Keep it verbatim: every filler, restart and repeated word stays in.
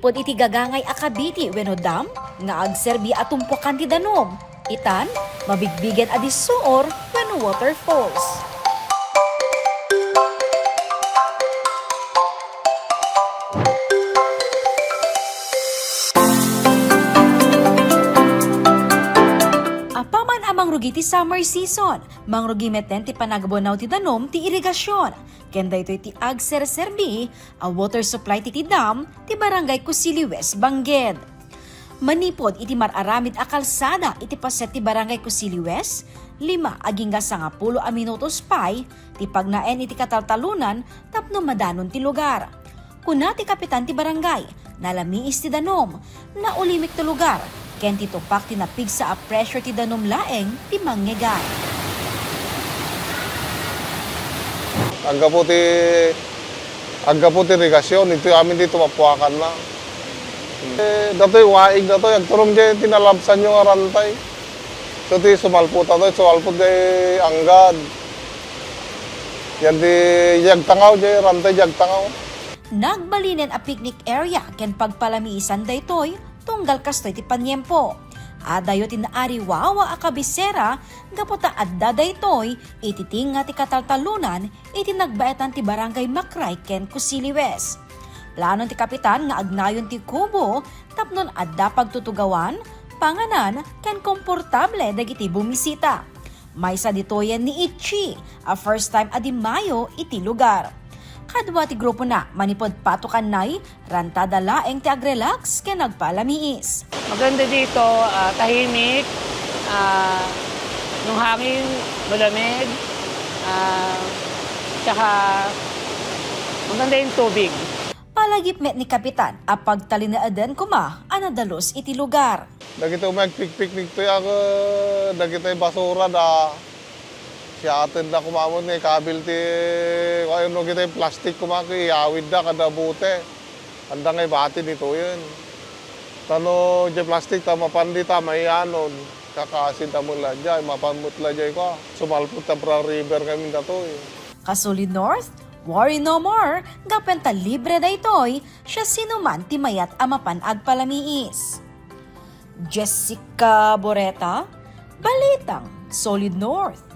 Manipud iti gagangay a kabiti wenno dam nga agserbi a tumpukan ti danum, itan, mabigbigen a dissuor wenno waterfalls. Apaman a mangrugi ti summer season, mangrugi metten ti panagabunaw ti danum ti irigasion, ken daytoy ti agserserbi a water supply ti, ti dam ti Barangay Kusili West, Bangged. Manipud iti mar-aramid a kalsada iti paset ti Barangay Kusili West, lima agingga sangapulo a minutos pay ti pagnaen iti kataltalonan tapno madanon ti lugar. Kuna ti kapitan ti barangay, nalamiis ti danum, naulimik ti lugar, ken ti tupak ti napigsa a pressure ti danum laeng ti mangngegay. Anggapu ti, anggapu ti irigasion, iti amin ti tumappuakanna. Eh, datoy, waig datoy, agturong jay ti nalabsanyo nga rantay. So, ti sumalput datoy, sumalput jay anggad. Yan ti jay agtangaw, jay rantay jay agtangaw. Nagbalinen a picnic area ken pagpalamiisan daytoy tunggal kastoy ti paniempo. Adayo ti naariwawa a kabisera gapu ta adda daytoy iti tinga ti kataltalonan iti nagbaetan ti Barangay Makray ken Kusili West. Planon ti kapitan nga agnayon ti kubo tapnon adda pagtutugawan, panganan, ken komportable dagiti bumisita. Maysa ditoyen ni Ichi a first time a dimmayo iti lugar. Kadua ti grupona manipud patokannay, rantada laeng ti agrelax ken agpalamiis. Maganda dito, ah, tahimik, ah, yung hangin malamig, ah, tsaka maganda yung tubig. Palagip met ni Kapitan a pagtalinaeden koma a nadalus iti lugar. Dagiti umay agpikpiknik toy a, dagiti basura da, siaten da koma met nga ikabil ti, wenno dagiti plastik koma ket iyawid da kada bote. Anda nga ibati ditoyen. Ta no, diay plastik ta mapan dita, maiyanon. Kakaasin ta met la diay, mapan met la diay kua. Sumalput ta Bra River ngamin datoy. Kasolid North, worry no more, gapu ta libre daytoy, siasinoman ti mayat a mapan agpalamiis. Jessica Boreta, Balitang Solid North.